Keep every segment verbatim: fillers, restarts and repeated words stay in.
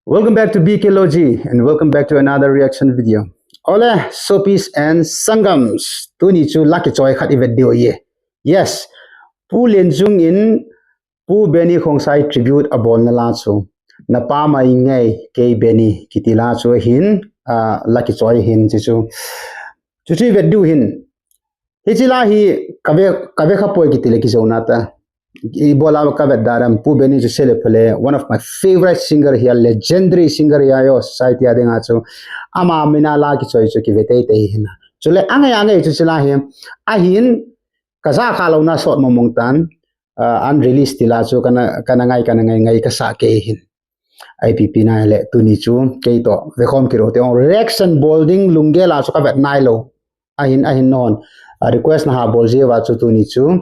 Welcome back to B K Logy and welcome back to another reaction video. Ole, sopis and sangams. Tuni chu la kichoi khat i vet diu ahi. Yes. Pu Lenchung in Pu Benny Khongsai tribute abolna la chu. Na pa mai ngei kei Benny kiti la chu ahin, ah, la kichoi ahin chi chu. Chu chu i vet diu ahin. Hichi la hi ka ve, ka ve kha poi kiti le kijona ta. Ibola ka vet dan ham, Pu Benny chu sei le pha le, one of my favorite singer ahi a, legendary singer ahi a, society a dinga chu. Ama mina la kichoi chu kive teitei ahi na. Chule angai angai chu hichi la hi. Ahin ka ja kha louna sot mong mong tan, ah, unreleased ti la chu kana, kana ngai, kana ngai ngai ka sa kei ahin. Ipi pi nai le tuni chu kei toh vekhom kit u te ong, reaction bol ding lunggel a chu ka vet nai lou. Ahin, ahin non. A request na ha bol jeh uva chu tuni chu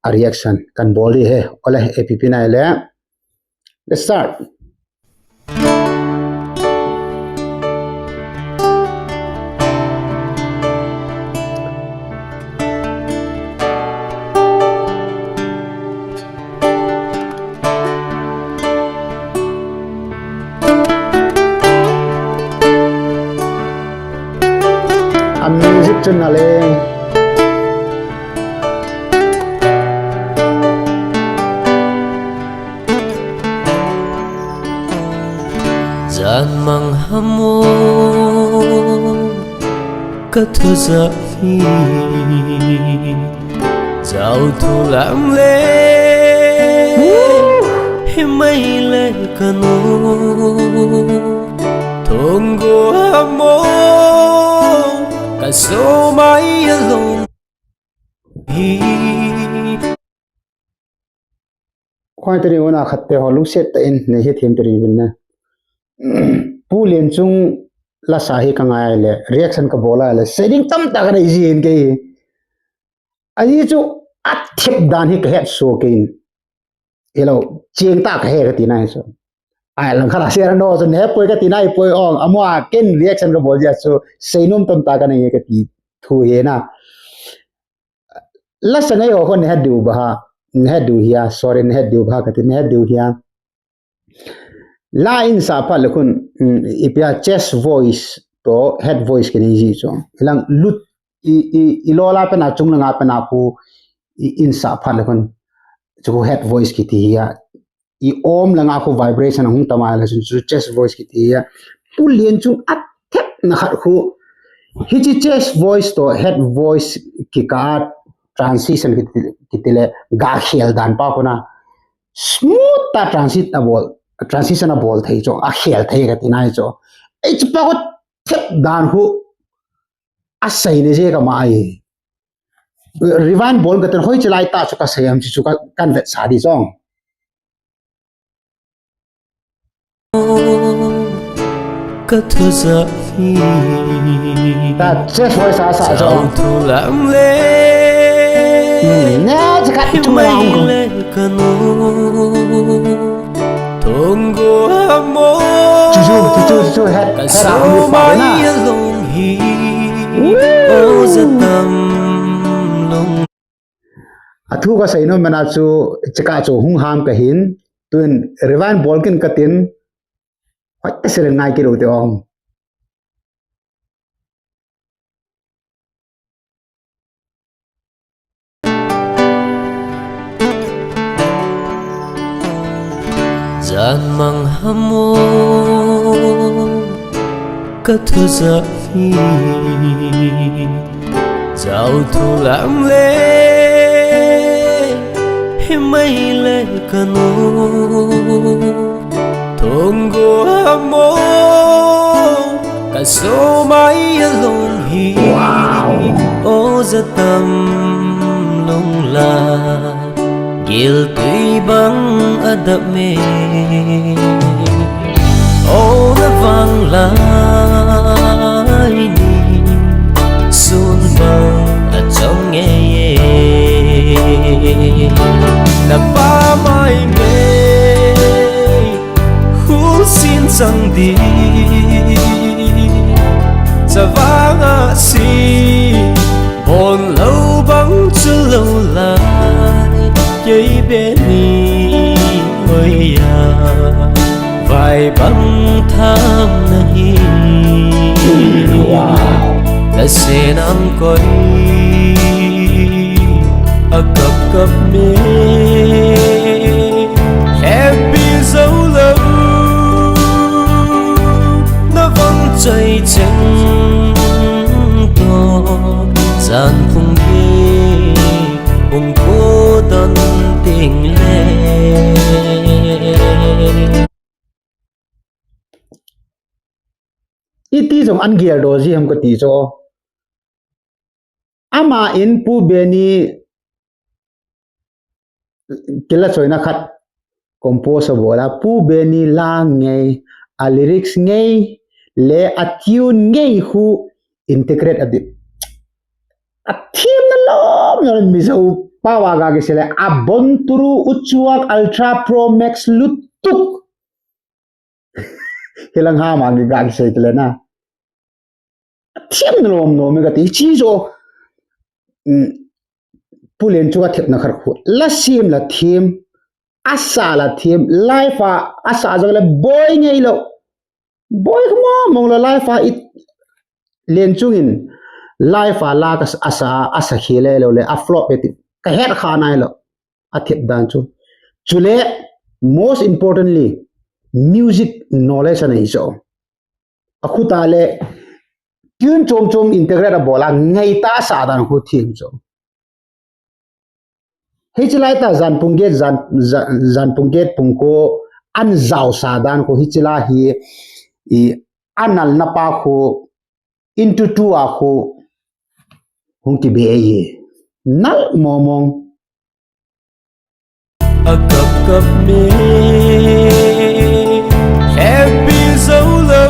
a reaction kan bol di ahi. Ole, ipi pi nai le. Let's start. A music chu na le. Jan mang hamo ka thu ja hi. Jao thu lam le hi mai le ka nu. Thong go hamo ka so mai along hi. Khoi teri una khat te ho lungset tah in nei hethem teri vin na. Pu Lenchung la sa hi ka ngai le, reaction ka bol a le, sei ding tamtah ka nei jin kei. Ahi chu a thep dan hi ka het so kei. Hello, cheng tah ka he ka ti nai so. Ai lang khala share no so ne poi ka ti nai poi ong. Amo a ken reaction ka bol jeh chu sei nom tamtah ka nei ka ti thu ahi na. La sa ngai ho ho ne het diu ba ha. Ne het diu hia, sorry, ne het diu ba ha ka ti, ne het diu hia. La in sa phat le khun, mm, ipi a chest voice toh head voice kini ji chu. Hilang lut i, i, i lo la pen a chung langa pen a khu i in sa phat le khun. Chu khu head voice kiti hia. I om langa khu vibration hung tam a le chun chu chest voice kiti hia. Pu Lenchung a thep na khat khu. Hichi chest voice toh head voice kikah a transition kiti, kiti le ga khel dan pa khu na. Smooth ta transit a bol, transition a bol thei chu, a khel thei ka ti nai chu. Ei chu pa khu thep dan khu a sei ne je ka ma ai. Rewind bol ka ten hoi chi lai ta chu ka sei am chi chu ka, kan vet sa di chong. Ka thu ja hi. Ta chest voice a sa chu. Jao thu lam le. Hmm, ne, chaka hi thu mai lam ko. Le ka nu. Thong go hamo. Chu chu, chu chu, chu chu, het, ka het a so hung pa mai na. Along hi. Woo. O ja tam long. A thu ka sei nom mena chu chaka chu hung ham ka hin, tun rewind bol kin ka tin, hoi ta selen ngai kit u te ong. Jan mang hamo ka thu ja hi. Jao thu lam le hi mai le ka nu. Thong go hamo ka so mai along hi. Wow. O ja tam long la. Giltui bang a dap me. O na vang lai ni. Sun bang a chong nge ye. Na pa mai nge. Hu sin sang di. Sa vang a si. Bon lo bang chu lo lai, kei be ni oi ya. Vai Bang tham nahi. Wow. Nasen ang koi a kap kap me. Happy zo lo. Na vang chai cheng to. Zan phung ki phung ko don ting le. Iti jong an gel do ji ham kati chu. Ama in Pu Benny kila choina khat compose a bola, Pu Benny la ngei, a lyrics ngei, le a tune ngei khu integrate a dip. A thim na lom na Mizo pao a ga kisei le, a bon turu uchuak Ultra Pro Max lutuk. Hilang ha ma ki ga kisei tile na. Thim na lom lom mi kati chi jo. Mm. Pu Lenchung a thepna khat khu. La sim la thim. A sa la thim. Live a, a sa jong le boi ngei lo. Boi khu mo mong lo live a it. Lenchung in live a la ka a sa, a sa khel lo le. A flop e ti. Ka het kha nai lo. A thep dan chu. Chule, most importantly, music knowledge a nei chu. A khu ta le, tune chom chom integrate a bol a, ngei ta sa dan khu thim chu. Hichi lai ta zan pung get, zan, zan, zan pung get pung ko an zau sa dan khu hichi lai hi, i, a nal na pa khu, into two a khu, hung ki be hi. Nal mo mong. A kap kap me, happy zo lo.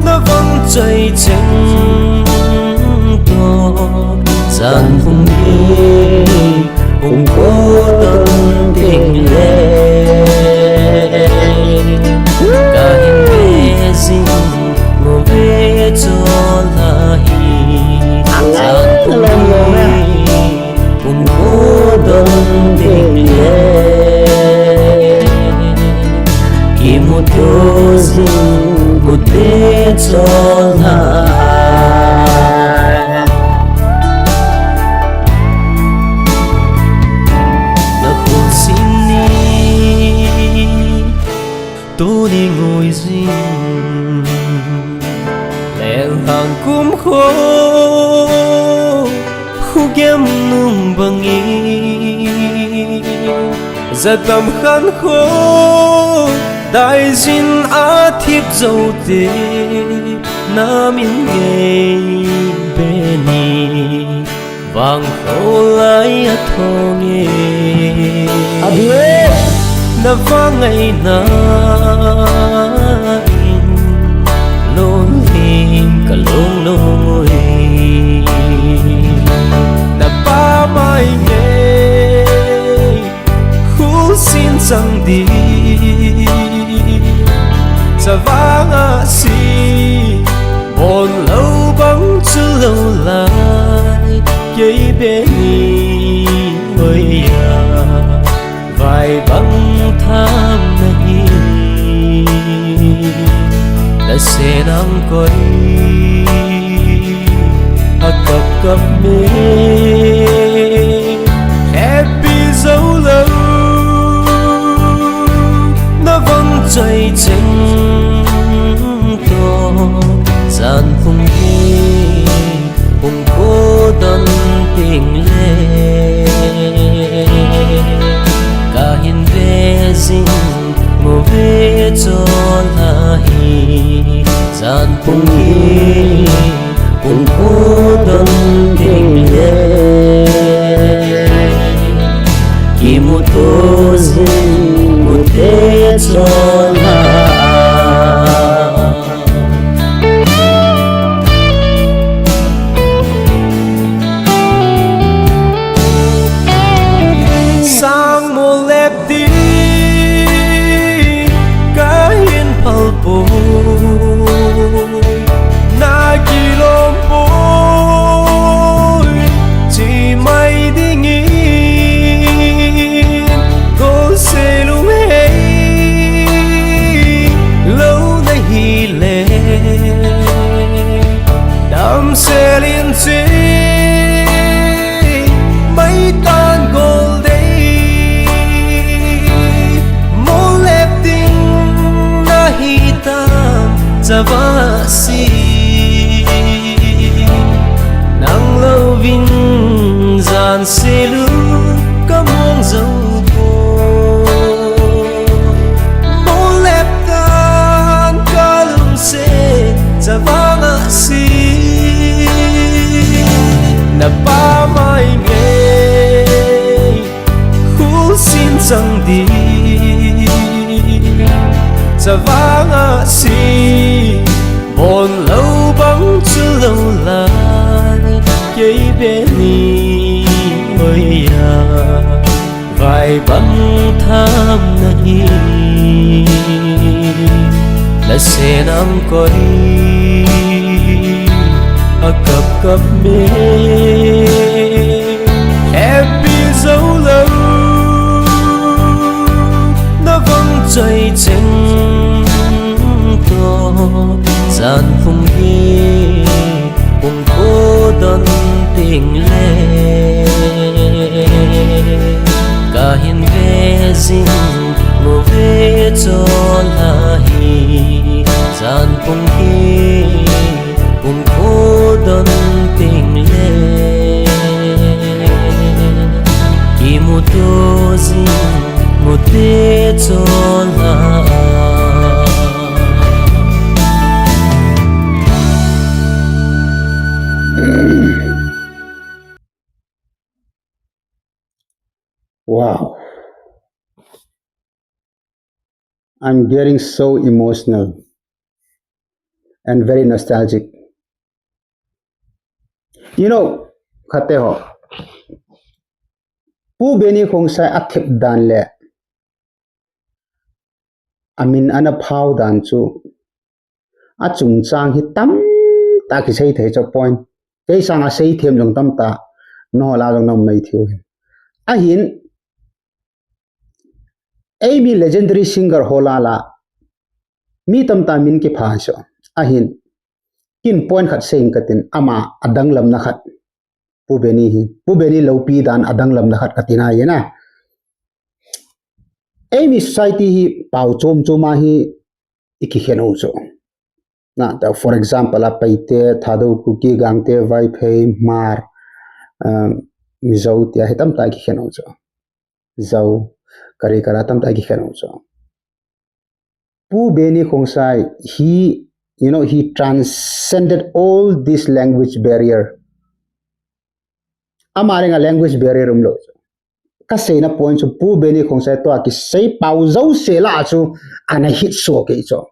Na vang chai cheng to, zan phung ki phung ko don ting le. Ka hin be zing mo ve cho la hi, zan phung ki phung ko don ting le. Kimu to zing mo ve cho la. Na khun sin ni. Tuni ngui zing leng hang kum kho, khu gem nung bangi. Za tam khan kho, dai zin a thip zo te, na min ngei be ni. Vang kho lai a thong e. Abie. Na vang ai na in lon hing ka long long e. Na pa mai nge. Khu sin sang di. Sa vang a si. Bon lo bang chu lo lai. Kei be ni oi ya. Vai bang tham na hi. Na se nang koi. A kap kap me. Happy zo lo. Na vang chai cheng to. Zan phung hi. Phung ko don ting le. Ka hin ve zing mo ve cho la hi. Zan phung hi. Phung ko don ting le. Kimu to zing mo ve cho la. Sang mo lep di ka hin phal poi, na kilom poi, chi mai ding in ko se lung hei. Chavang ahsi, nang louvin jan selu ka mong jou po. Bolep tan ka lungset chavang ahsi, na pa mai ngei. Khusin chang di chavang ahsi, bon lou bang chu lou lai, kei beni oiya, vai bang tham nahi, na sen ang koi a kap kap me. Happy zo lou, na vang choi cheng to, jan phung hi, phung ko don ting le. Ka hin ve jing, mo ve cho la hi, jan phung hi, phung ko don ting le. Kimuto jing, mo te cho la. Wow. I'm getting so emotional and very nostalgic. You know, khat te ho. Pu Beni Khongsai a thep dan le, amin ana phau dan chu, a chungchang hi tamtah kisei thei chu point. Kei sanga sei them jong tamtah, nangho lah a jong na um mai thei u hin. Ahin, eimi legendary singer ho lah a, mi tamtah min kipha chu. Ahin, kin point khat sei ing katin, ama a danglamna khat. Pu Beni hi, Pu Beni loupi dan a danglamna khat katina ahi na. Eimi society hi pao chom chom a hi i kikhen u chu. Na, ta, for example, a Paite, Thadou, Kuki, Gangte, Vaiphei, Hmar, um, Mizo tia hi tamtah i kikhen u chu. Zo, kari kara tamtah i kikhen u chu. Pu Beni Khongsai, he, you know, he transcended all this language barrier. Ama dinga language barrier umlou chu. Ka seina point chu Pu Beni Khongsai toh kisei pao jouse lah a chu ana hit soh kei chu.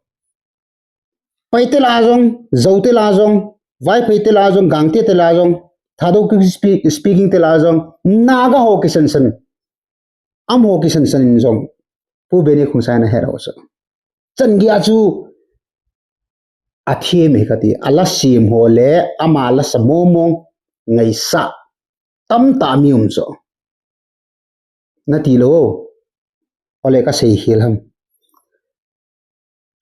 Paite lah a jong, Zote lah a jong, Vaiphei te lah a jong, Gangte te lah a jong, Thadou Kuki speak, speaking te lah a jong, Naga ho kisan san. Amaho kisan san in jong, Pu Beni Khongsai ana het u chu. Chan gei a chu a them hi kati, a la sem ho le ama la sa mong mong ngaisah tamtah mi um chu. Nati lou, ole ka sei khel ham.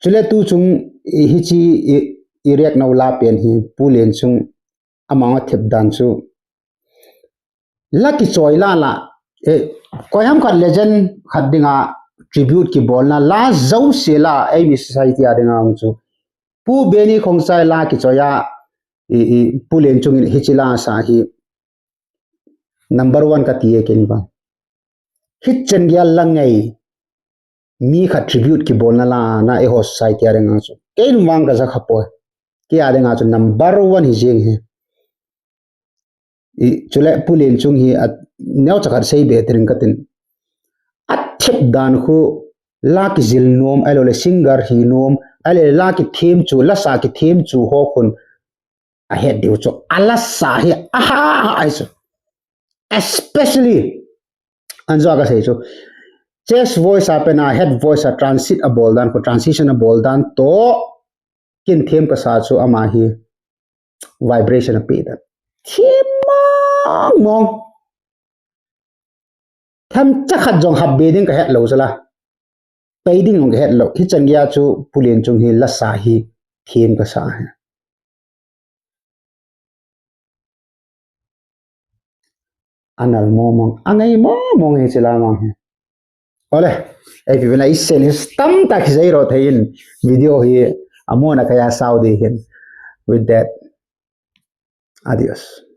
Chule tu chung i hiche i, i react nau la pen hi Pu Lenchung ama a thep dan chu. La kichoi la la, eh, koi ham khat legend khat dinga tribute kibolna la jouse lah a, eimi society a dinga um chu. Pu Beni Khongsai la kichoi a, i, i, Pu Lenchung in hiche la sa hi number one kati e ken vang. Hichan gei a la ngai mi khat tribute kibolna la na eiho society a dinga chu. Ken vang ka ja kha poi. Kei a dinga chu number one hi jeng hi. I, chule Pu Lenchung hi a neocha khat sei be teng katin. A thep dan khu la kijil nom, ahilou le singer hi nom, ahilou le la kithem chu, la sa kithem chu ho khun a het diu chu. A la sa hi, aha, ai chu. Especially, anjo ka sei chu. Chest voice a pen a, head voice a transit a bol dan khu, transition a bol dan toh, ken them ka sa chu ama hi vibration a pe dan. Them mong mong. Themcha khat jong hap be ding ka het lou chu la. Pei ding jong ka het lou. Hichan gei a chu Pu Lenchung hi la sa hi them ka sa hi. Anal mong mong, angai mong mong hiche la mang hi. Ole, ei pi bena i sen hi tamtah kisei ro thei in video hi Amona kaya Saudi hin. With that, adios.